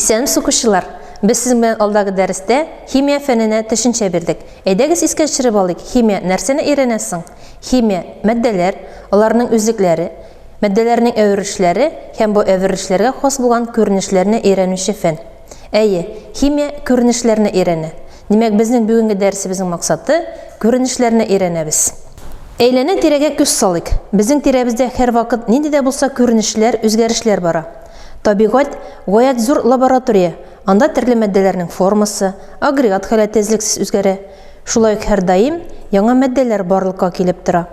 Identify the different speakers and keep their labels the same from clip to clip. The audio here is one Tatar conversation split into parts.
Speaker 1: Исәнмесез, укучылар! Без сезнең белән алдагы дәрестә химия фәненә төшенчә бирдек. Әйдәгез искә төшереп алыйк, химия нәрсәне өйрәнә соң? Химия, матдәләр, аларның үзлекләре, матдәләрнең әверелешләре һәм бу әверелешләргә хас булган күренешләрне өйрәнүче фән. Әйе, химия күренешләрне өйрәнә. Димәк, безнең бүгенге дәресебезнең максаты, күренешләрне өйрәнәбез. Әйләнә-тирәгә күз салыйк. Безнең тирәбездә һәрвакыт нинди дә булса күренешләр, үзгәрешләр бара. Табигать, гаять зур лаборатория, анда төрле матдәләрнең формасы, агрегат халәте эзлексез үзгәрә. Шулай ук һәрдаим яңа матдәләр барлыкка килеп тора.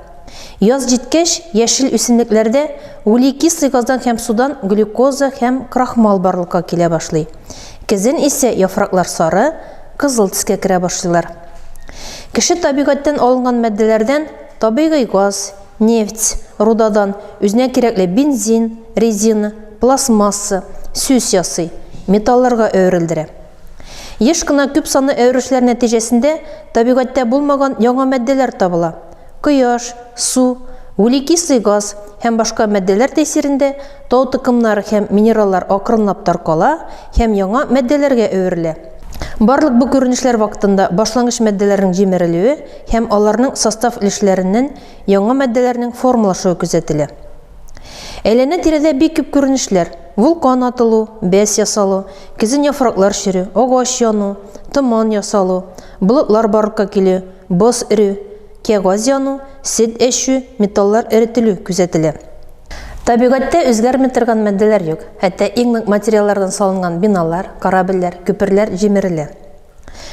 Speaker 1: Яз җиткәч, яшел үсемлекләрдә углекислый газдан һәм судан глюкоза һәм крахмал барлыкка килә башлый. Көзен исә яфраклар сары, кызыл төскә керә башлыйлар. Кеше табигатьтән алынган матдәләрдән табигый газ, нефть, рудадан үзенә кирәкле бензин, резина, пластмасса, сүс ясый, металларга әверелдерә. Еш кына күп санлы әверелешләр нәтиҗәсендә табигатьтә булмаган яңа матдәләр табыла. Кояш, су, углекислый газ һәм башка матдәләр тәэсирендә тау токымнары һәм минераллар акрынлап таркала һәм яңа матдәләргә әверелә. Барлык бу күренешләр вакытында башлангыч матдәләрнең җимерелүе һәм аларның состав өлешләреннән яңа матдәләрнең формалашуы күзәтелә. Әйләнә-тирәдә бик күп күренешләр, вулкан атылу, бәс ясалу, көзен яфраклар черү, агач яну, томан ясалу, болытлар барлыкка килү, боз эрү, кәгазь яну, сөт әчү, металлар эретелү күзәтелә. Табигатьтә үзгәрми торган матдәләр юк, хәтта иң нык материаллардан салынган биналар, корабльләр, күперләр җимерелә.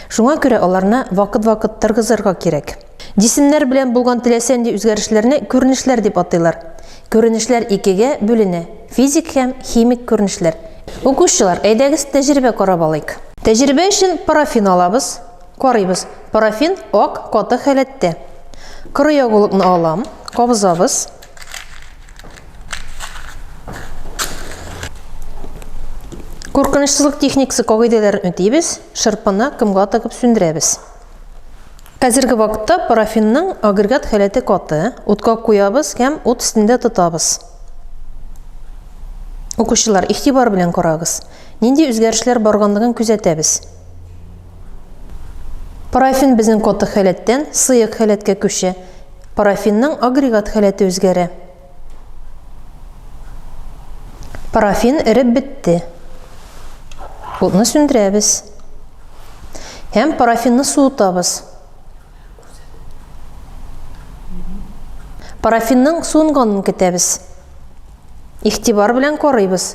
Speaker 1: Шуңа күрә аларны вакыт-вакыт торгызырга кирәк. Җисемнәр белән булган теләсә нинди үзгәрешләрне күренешләр дип атыйлар. Күренешләр икегә бүленә, физик һәм химик күренешләр. Укучылар, әйдәгез тәҗрибә карап алыйк. Тәҗрибә өчен парафин алабыз. Карыйбыз. Парафин ак каты халәттә. Коры ягулыкны алам, кабызабыз. Куркынычсызлык техникасы кагыйдәләрен үтибез, шырпыны комга тыгып сүндерәбез. Хәзерге вакытта парафинның агрегат халәте каты, утка куябыз һәм ут өстендә тотабыз. Укучылар, игътибар белән карагыз. Нинди үзгәрешләр барганлыгын күзәтәбез. Парафин безнең каты халәттән сыек халәткә күчә. Парафинның агрегат халәте үзгәрә. Парафин эреп бетте. Утны сүндерәбез. Һәм парафинны суытабыз. Парафинның суынганын көтәбез. Игътибар белән карыйбыз.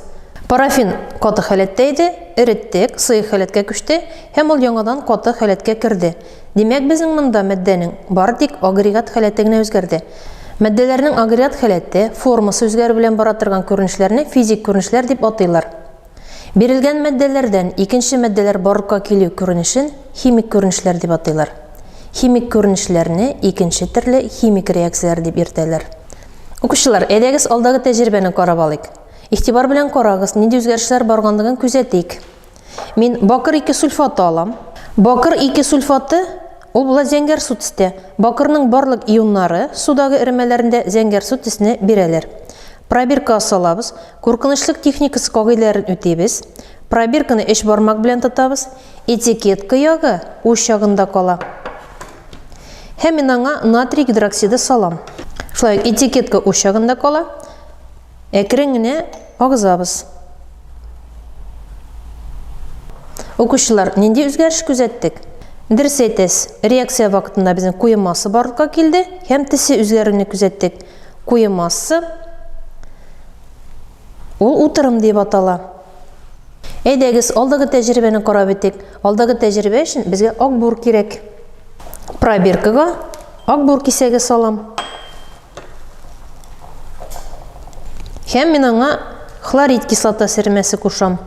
Speaker 1: Парафин каты халәттә иде, эреттек, сыек халәткә күчте һәм ул яңадан каты халәткә керде. Димәк, безнең монда матдәнең бары тик агрегат халәте генә үзгәрде. Матдәләрнең агрегат халәте, формасы үзгәрү белән бара торган күренешләрне физик күренешләр дип атыйлар. Бирелгән матдәләрдән икенче матдәләр барлыкка килү күренешен химик күренешләр дип атыйлар. Химик күренешләрне икенче төрле химик реакцияләр дип йөртәләр. Укучылар, әйдәгез алдагы тәҗрибәне карап алыйк. Игътибар белән карагыз, нинди үзгәрешләр барганлыгын күзәтик. Мин бакыр 2 сульфаты алам. Бакыр 2 сульфаты ул була зәңгәр су төстә. Бакырның барлык ионнары судагы эремәләрендә зәңгәр су төсне бирәләр. Пробиркага салабыз. Куркынычлык техникасы кагыйдәләрен үтибез. Пробирканы өч бармак белән тотабыз. Этикетка ягы уч ягында кала. Һәм мин аңа натрий гидроксиды салам. Шулай ук этикетка уч ягында кала. Әкрен генә агызабыз. Укучылар, нинди үзгәреш күзәттек? Дөрес әйтәсез, реакция вакытында безнең куе масса барлыкка килде һәм төсе үзгәрүне күзәттек. Куе масса ул утырым дип атала. Әйдәгез, алдагы тәҗрибәне карап үтик. Алдагы тәҗрибә өчен безгә акбур кирәк. Пробиркага акбур кисәге салам. Һәм мин аңа хлорид кислотасы эремәсе кушам.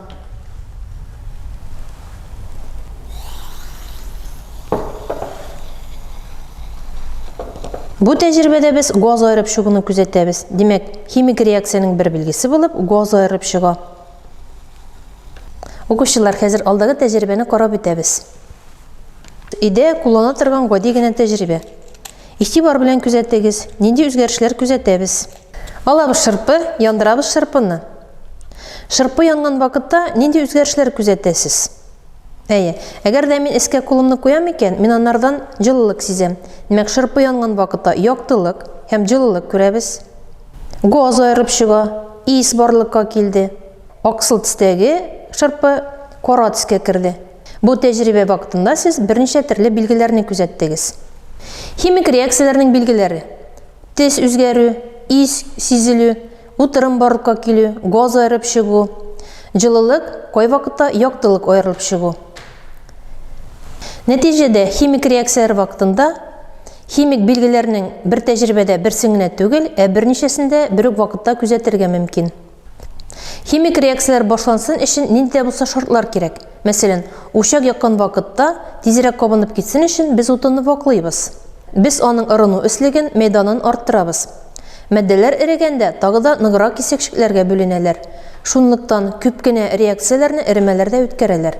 Speaker 1: Бу тәҗрибәдә без газ аерып чыгуны күзәтәбез. Димәк, химик реакциянең бер билгесе булып газ аерып чыга. Укучылар, хәзер алдагы тәҗрибәне карап үтәбез. Өйдә куллана торган гади генә тәҗрибә. Игътибар белән күзәтегез, нинди үзгәрешләр күзәтәбез. Алабыз шырпы, яндырабыз шырпыны. Шырпы янган вакытта нинди үзгәрешләр күзәтәсез? Әйе, әгәр дә мин эскә кулымны куям икән, мин анардан җылылык сизәм. Димәк, шырпы янган вакытта яктылык һәм җылылык күрәбез. Газ аерылып чыга, ис барлыкка килде. Аксыл төстәге шырпы кара төскә керде. Бу тәҗрибә вакытында сез берничә төрле билгеләрне күзәттегез. Химик реакцияләрнең билгеләре. Төс үзгәрү, ис сизелү, утырым барлыкка килү, газ аерып чыгу, җылылык, кайвакытта яктылык аерылып чыгу. Нәтиҗәдә, химик реакцияләр вакытында химик билгеләрнең бер тәҗрибәдә берсен генә түгел, ә берничәсен дә бер үк вакытта күзәтергә мөмкин. Химик реакцияләр башлансын өчен нинди дә булса шартлар кирәк. Мәсәлән, учак яккан вакытта тизрәк кабынып китсен өчен без утынны ваклыйбыз. Без аның ырыну өслеген, мәйданын арттырабыз. Матдәләр эрегәндә тагы да ныграк кисәкчекләргә бүленәләр. Шунлыктан күп кенә реакцияләрне эремәләрдә үткәрәләр.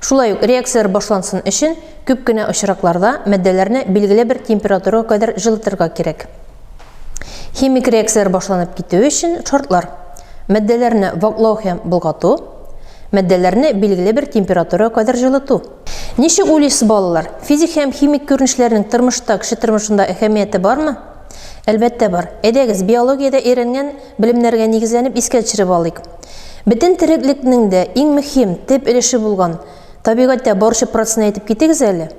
Speaker 1: Шулай ук реакцияләр башлансын өчен күп кенә очракларда матдәләрне билгеле бер температурага кадәр җылытырга кирәк. Химик реакцияләр башланып китү өчен шартлар. Матдәләрне ваклау һәм болгату, матдәләрне билгеле бер температурага кадәр җылыту. Ничек уйлыйсыз, балалар, физик һәм химик күренешләрнең тормышта, кеше тормышында әһәмияте бармы? Әлбәттә бар. Әйдәгез, биологиядә өйрәнгән белемнәргә нигезләнеп искә төшереп алыйк. Бөтен тереклекнең дә иң мөһим, төп өлеше булган табигатьтә баручы процессны әйтеп китегез әле.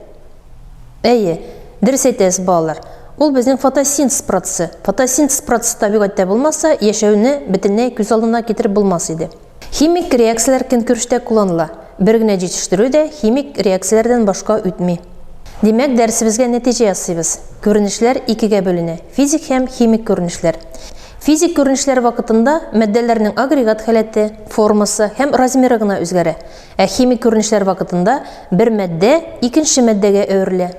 Speaker 1: Әйе, дөрес әйтәсез, балалар. Ул безнең фотосинтез процессы. Фотосинтез процессы табигатьтә булмаса, яшәүне бөтенләй күз алдына китереп булмас иде. Химик реакцияләр көнкүрештә кулланыла. Бер генә җитештерү дә химик реакцияләрдән башка үтми. Димәк, дәресебезгә нәтиҗә ясыйбыз. Күренешләр икегә бүленә, физик һәм химик күренешләр. Физик күренешләр вакытында матдәләрнең агрегат халәте, формасы һәм размеры гына үзгәрә. Ә химик күренешләр вакытында бер матдә икенче матдәгә әверелә.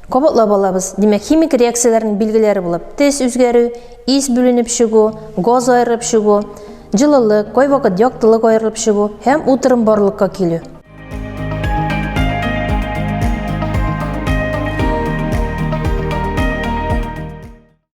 Speaker 1: Кабатлап алабыз. Димәк, химик реакцияләрнең билгеләре булып төс үзгәрү, ис бүленеп чыгу, газ аерылып чыгу, җылылык, кайвакыт яктылык аерылып чыгу һәм утырым барлыкка килү.